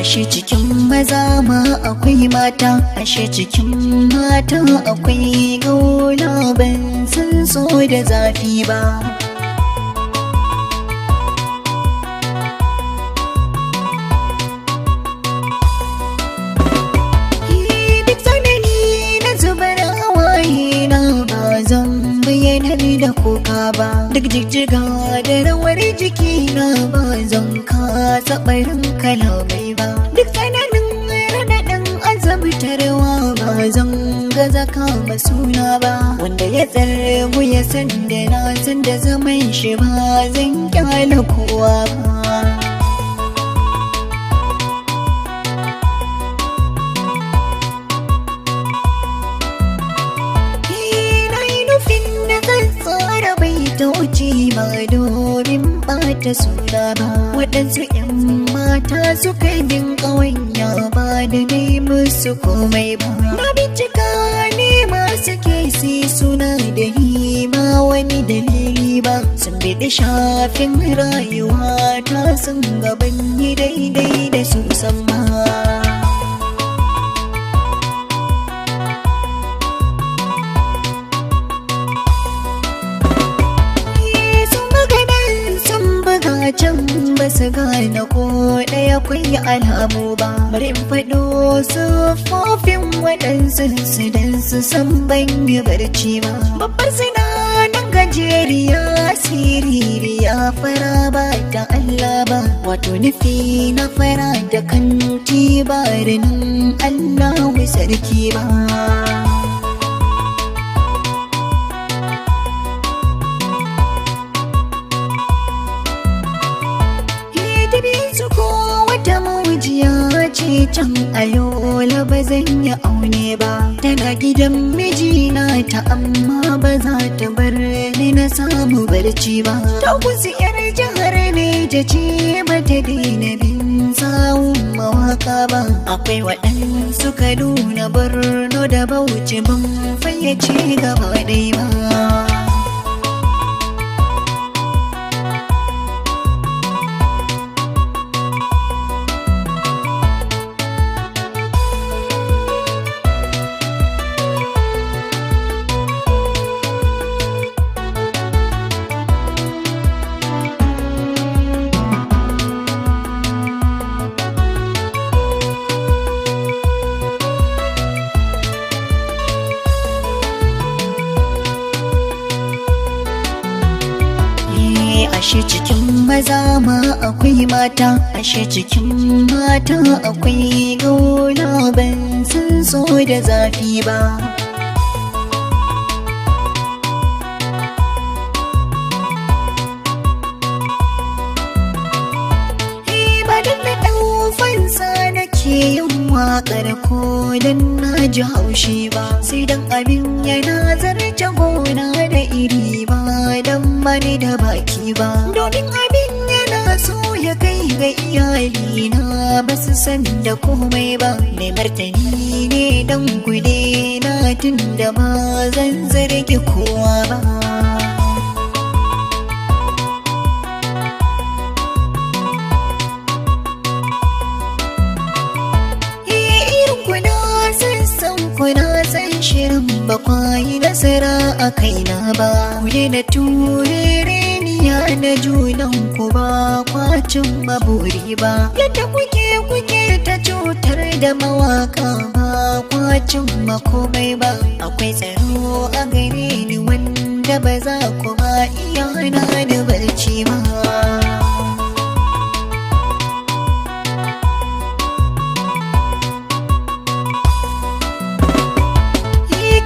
Ashe cikin maza ma akwai mata, ashe cikin mata akwai gaula, ban san so da zafi ba. Duk tsanani na zubar hawaye na ba zan bayyanar da kuka ba. Duk jijjiga da rawar jiki na ba zan kasa barin kalamai ba. Duk tsananin raɗaɗin azabtarwa ba zan gaza kama suna ba. Wanda ya tsargu ya san da na san da zaman shi ba zan kyale kowa ba. Na yi nufin na zan tsara bai ta wuce ba domin ɓata suna ba. Waɗansu 'yan mata suka yi bin ƙawanya ba da nai musu komai ba. Na bincika ne masu kesi suna da hima wani dalili ba. Sun biɗi shafin rayuwa ta sun gaban yi daidai da su sama. Sun buga nan sun buga can ba su gane ko ɗaya kwai alamu ba. Bari in faɗo siffofin waɗansu su dan su san ban yi barci ba. Babbar suna nan gajeriya siririya fara ba ta Allah ba. Wato nufi na fara da kanti ba rinin Allahu sarki ba. Su ko wata mujiya ce can ayola ba zan yi aune ba. Tana gidan mijina ta amma ba za ta bar ni na samu barci ba. Ta kusa yar jihar ne ta ce ba ta daina bin sawun mawaka ba. Akwai waɗansu Kaduna, Borno da Bauchi ban fayyace gaba ɗaya ba. Ashe cikin maza ma akwai mata, ashe cikin mata akwai gaula, ban san so da zafi ba. Ba dan na ɗau fansa nake yin waƙar ko dan na ji haushi ba, sai dan abin yana zarce gona da iri ba dan bani da baki ba. Domin abin yana so ya kai ga iyalina ba su san da komai ba. Mai martani ne dan kude na tun da ba zan zargi kowa ba. Irin kuna san kuna san shirin ba kwayi nasara a kaina ba. Ku na turereniya na junan ku ba kwacin maburi ba. Yadda kuke kuke ta cutar da mawaka ba kwacin makomai ba. Akwai tsaro a gare ni wanda ba za ku ba iya hana ni barci ba.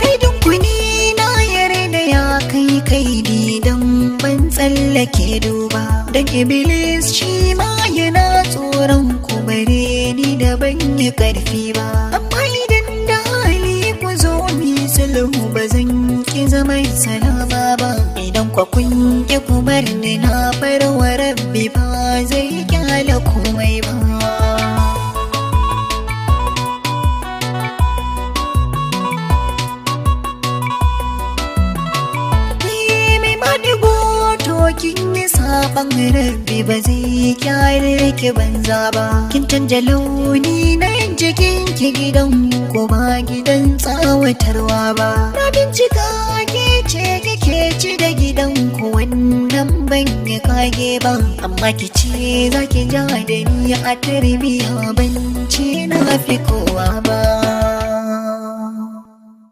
Kai dunkuni na yarda ya kai kai don ban tsallake duba. Don iblis shi ma yana tsoron ku bare ni da ban yi karfi ba. Amma idan da hali ku zo mi sulhu ba zan ki zaman salama ba. Idan kwa kun ki ku bar ni na bar wa rabbi ba zai kyale komai ba. Mai maɗigo to kin yi Zaben Rabbi ba zai kyale ki banza ba. Kin canja launi na jikin ki, gidan ko ba gidan tsawatarwa ba. Na bincika, ke ce kike ci da gidan ku, wannan ban ya kage ba. Amma ki ce za ki ja da ni a tarbiya, ban ce na fi kowa ba.